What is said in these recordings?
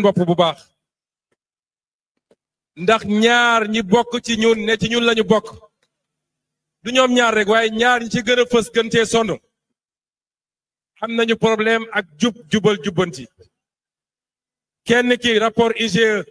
bopp bu baax ndax ñaar ñi bokk ci ñun ne ci ñun lañu bokk du ñoom ñaar rek waaye ñaar ñi ci gën a fës gën cee sonn am nañu problème ak jubal jubbanti kenn ki rapport IGE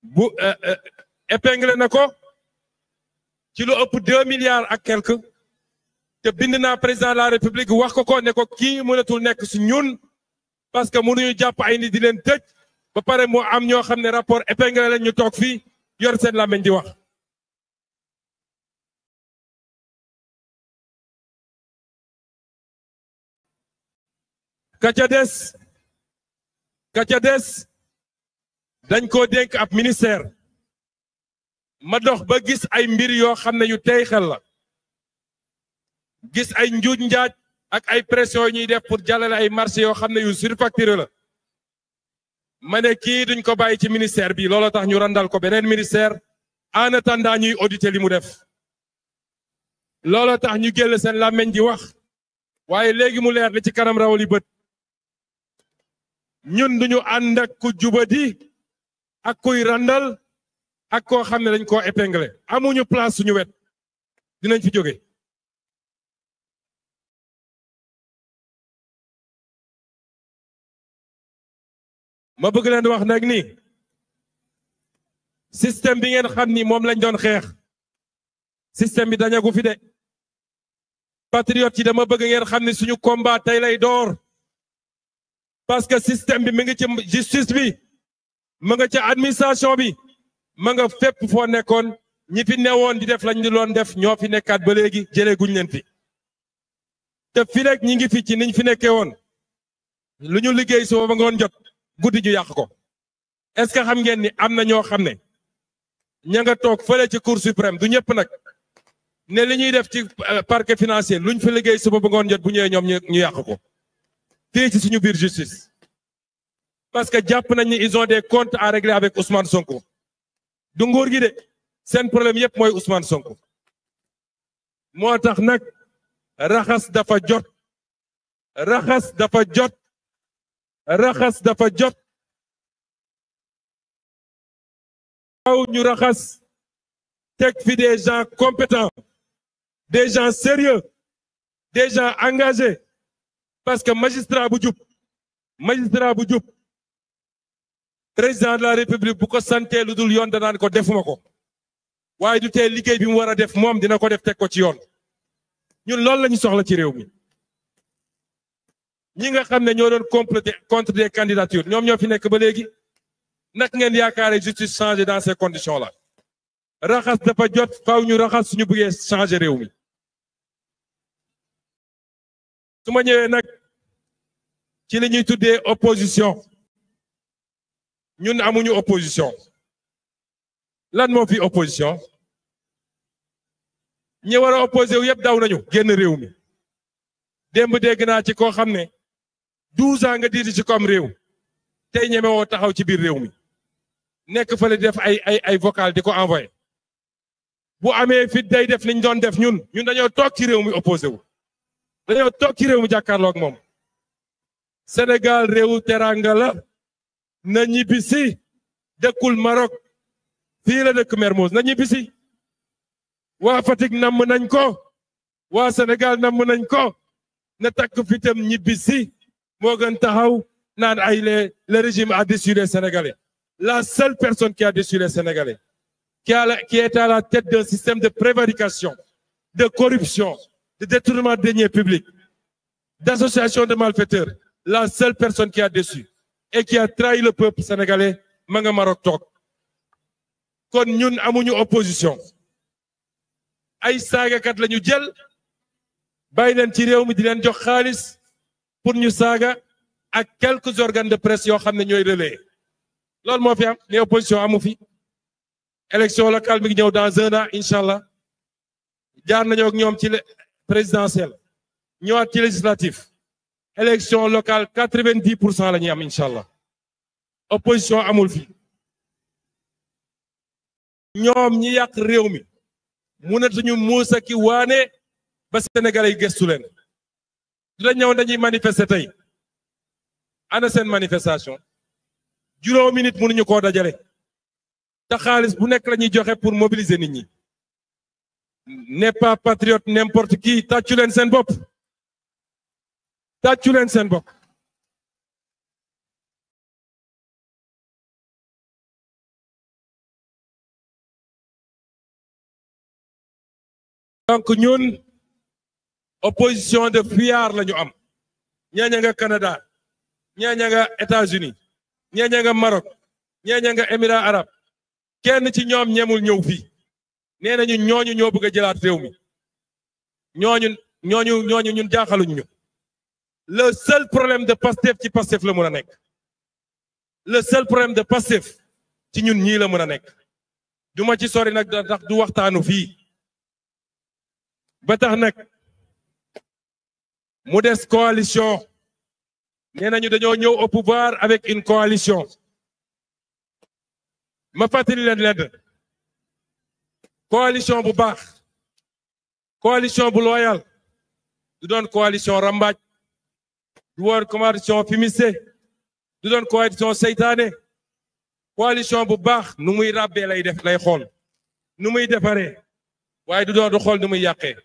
bu épinglé na ko ci lu ëpp 2 milliards ak quelque te bind naa président de la république wax ko ne ko kii mënatul nekk su ñun parce que mënuñu jàpp ay nit di leen tëj ba pare moo am ñoo xam ne rapport épinglé lañ ñu toog fii yor seen làmmiñ di wax. ka ca des dañ koo dénk ab ministère ma dox ba gis ay mbir yoo xam ne yu tey xel la gis ay njuuj njaaj ak ay pression yu ñuy def pour jàllale ay marché yoo xam ne yu surfacturé la ma ne kii duñ ko bàyyi ci ministère bi looloo tax ñu randal ko beneen ministère en attendant ñuy auditer li mu def looloo tax ñu génn seen làmmeñ di wax waaye léegi mu leer li ci kanam rawali bët ñun duñu ànd ak ku jubadi ak kuy randal ak koo xam ne dañ koo épinglé amuñu place suñu wet dinañ fi jóge ma bëgg leen wax nag ni système bi ngeen xam ni moom lañ doon xeex système bi dañagu fi de patriote yi dama bëgg ngeen xam ni suñu combat tey lay door parce que système bi mi ngi ci justice bi ma nga ca administration bi ma nga fépp foo nekkoon ñi fi newoon di def lañ di doon def ñoo fi nekkaat ba léegi jëlee guñ leen fi te fi rek ñi ngi fi ci niñ fi nekkee woon lu ñu liggéey suba ba ngoon jot guddi ju yàq ko est-ce que xam ngeen ni am na ñoo xam ne ña nga toog fële ci cour suprême du ñëpp nag ne li ñuy def ci parquet financier luñ fi liggéey suba ba ngoon jot bu ñëwee ñoom ñu yàq ko fii ci suñu biir justice parce que jàpp nañ ni ils ont des comptes à régler avec Ousmane Sonko du nguur gi de seen problème yëpp mooy Ousmane Sonko moo tax nag raxas dafa jot raxas dafa jot raxas dafa jot waaw ñu raxas teg fi des gens compétents des gens sérieux des gens engagés parce que magistrat bu jub président de la république bu ko santee lu dul yoon danaan ko defuma ko waaye du tee liggéey bi mu war a def moom dina ko def teg ko ci yoon ñun loolu la ñu soxla ci réew mi ñi nga xam ne ñoo doon comploter contre des candidatures ñoom ñoo fi nekk ba léegi nag ngeen yaakaare justice changer dans ces conditions là raxas dafa jot faaw ñu raxas suñu bëggee changer réew mi su ma ñëwee nag ci li ñuy tuddee opposition ñun amuñu opposition lan moo fi opposition ñi war a opposé wu yëpp daw nañu génn réew mi démb dégg naa ci koo xam ne 12 ans nga diiti ci comme réew tey ñeme woo taxaw ci biir réew mi nekk fële di def ay vocal di ko envoyé bu amee fit day def liñ doon def ñun dañoo toog ci réew mi opposé wu dañoo toog ci réew mi jàkkaarloo ak moom Sénégal réewu teranga la na ñibbisi dëkkul Maroc fii la dëkk Mermoz na ñibbisi waa Fatick namm nañ ko waa Sénégal namm nañ ko na takk fitam ñibbisi moo gën taxaw naan ay le régime a déçu les Sénégalais la seule personne qui a déçu les Sénégalais qui est à la tête d'un système de prévarication de corruption de détournement de deniers publics d'association de malfaiteurs la seule personne qui a déçu et qui a trahi le peuple sénégalais ma nga Maroc toog kon ñun amuñu opposition ay saagakat lañu jël bàyyi leen ci réew mi di leen jox xaalis pour ñu saaga ak quelques organes de presse yoo xam ne ñooy relais loolu moo fi am ni opposition amu fi élection locale mi ngi ñëw dans 1 an incha allah jaar nañoo ak ñoom ci présidentielle ñëwaat ci législatif élection locale 90% la ñuy am incha allah opposition amul fi ñoom ñi yàq réew mi mënatuñu muusa ki waane ba Sénégalais yi gëstu leen du la ñëw dañuy manifester tey ana seen manifestation juróomi nit mënuñu koo dajale te xaalis bu nekk la ñuy joxe pour mobiliser nit ñi n'est pas patriote n'importe qui. Tàccu leen seen bopp tàccu leen seen bopp. donc ñun opposition de fuyards la ñu am ñeeña nga Canada ñeeña nga États-Unis ñeeña nga Maroc ñeeña nga Émirats arabes kenn ci ñoom ñemul ñëw fii nee nañu ñooñu ñoo bëgg a jëlaat réew mi ñooñu ñun jaaxaluñ ñu. Le seul problème de Pastef ci Pastef la mën a nekk le seul problème de Pastef ci ñun ñii la mën a nekk du ma ci sori nag ndax du waxtaanu fii ba tax nag mu des coalition nee nañu dañoo ñëw au pouvoir avec une coalition ma fàttali leen lenn coalition bu baax coalition bu loyal du doon coalition rambaaj du woon coalition fumiste du doon coalition seytaane coalition bu baax nu muy ràbbee lay xool nu muy defaree waaye du doon du xool nu muy yàqee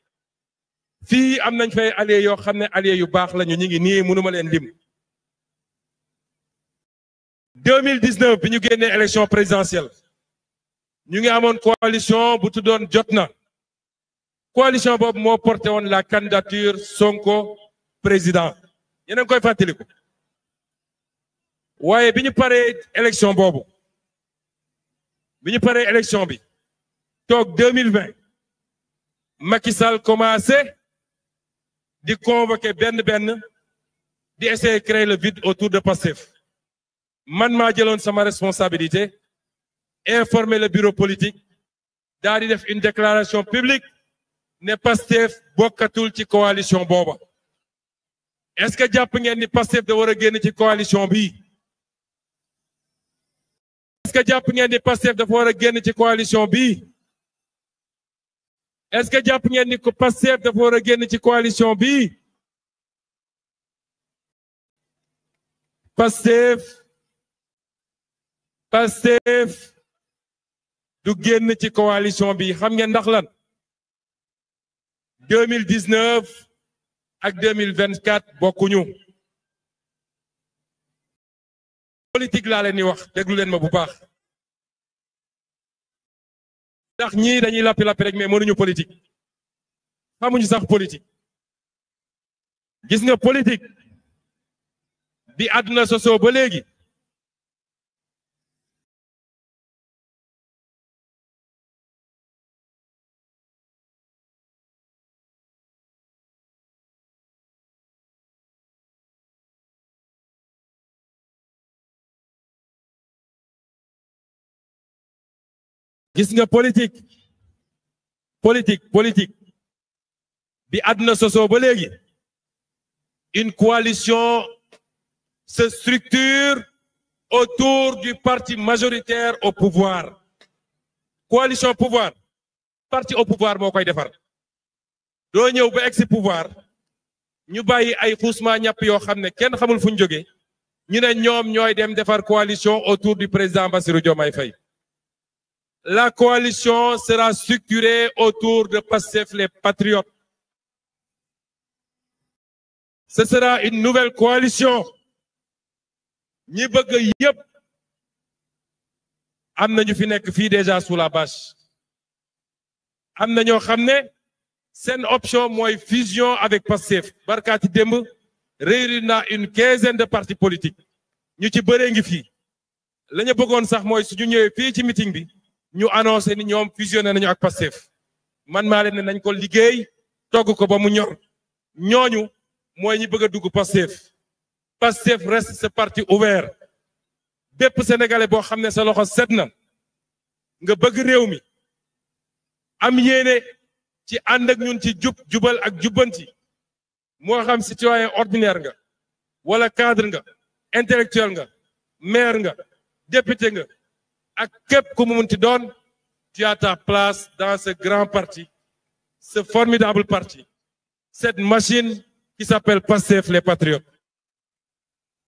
fii am nañ fay alliés yoo xam ne alliés yu baax lañu ñu ngi nii mënuma leen lim 2019 bi ñu génnee élection présidentielle ñu ngi amoon coalition bu tuddoon Jotna coalition boobu moo porté woon la candidature Sonko président yéen a ngi koy fàttaliku waaye bi ñu paree élection boobu bi ñu paree élection bi toog 2020 Macky Sall commencé di convoquer benn di essayer créer le vide autour de Pastef man maa jëloon sama responsabilité informer le bureau politique daal di def une déclaration publique ne Pastef bokkatul ci coalition booba est-ce que jàpp ngeen ni Pastef da war a génn ci coalition bi est-ce que jàpp ngeen ni Pastef dafa war a génn ci coalition bi est-ce que jàpp ngeen ni ko Pastef dafa war a génn ci coalition bi Pastef du génn ci coalition bi xam ngeen ndax lan 2019 ak 2024 bokkuñu politique laa leen di wax déglu leen ma bu baax ndax ñii dañuy lappi rek mais mënuñu politique xamuñu sax politique gis nga politique bi àdduna sosoo ba léegi politique bi àdduna sosoo ba léegi une coalition se structure autour du parti majoritaire au pouvoir coalition pouvoir parti au pouvoir moo koy defar doo ñëw ba egg si pouvoir ñu bàyyi ay xuusma ñàpp yoo xam ne kenn xamul fu ñu jógee ñu ne ñoom ñooy dem defar coalition autour du président Bassirou Diomaye Faye. La coalition sera structurée autour de Pastef les Patriotes. Ce sera une nouvelle coalition. ñi bëgg yépp am na ñu fi nekk fii déjà sous la bâche. am na ñoo xam ne seen option mooy fusion avec Pastef. barkaati démb réunir na une quinzaine de partis politiques. ñu ci bëree ngi fii. la ñu bëggoon sax mooy suñu ñëwee fii ci meeting bi. ñu annoncé ni ñoom fusionné nañu ak Pastef man maa leen ne nañ ko liggéey togg ko ba mu ñor ñooñu mooy ñi bëgg a dugg Pastef reste ce parti ouvert bépp sénégalais boo xam ne sa loxo set na nga bëgg réew mi am yéene ci ànd ak ñun ci jubal ak jubbanti moo xam citoyen ordinaire nga wala cadre nga intellectuel nga maire nga député nga ak képp ku mu munti doon tu as ta place dans ce grand parti ce formidable parti cette machine qui s'appelle Pastef les Patriotes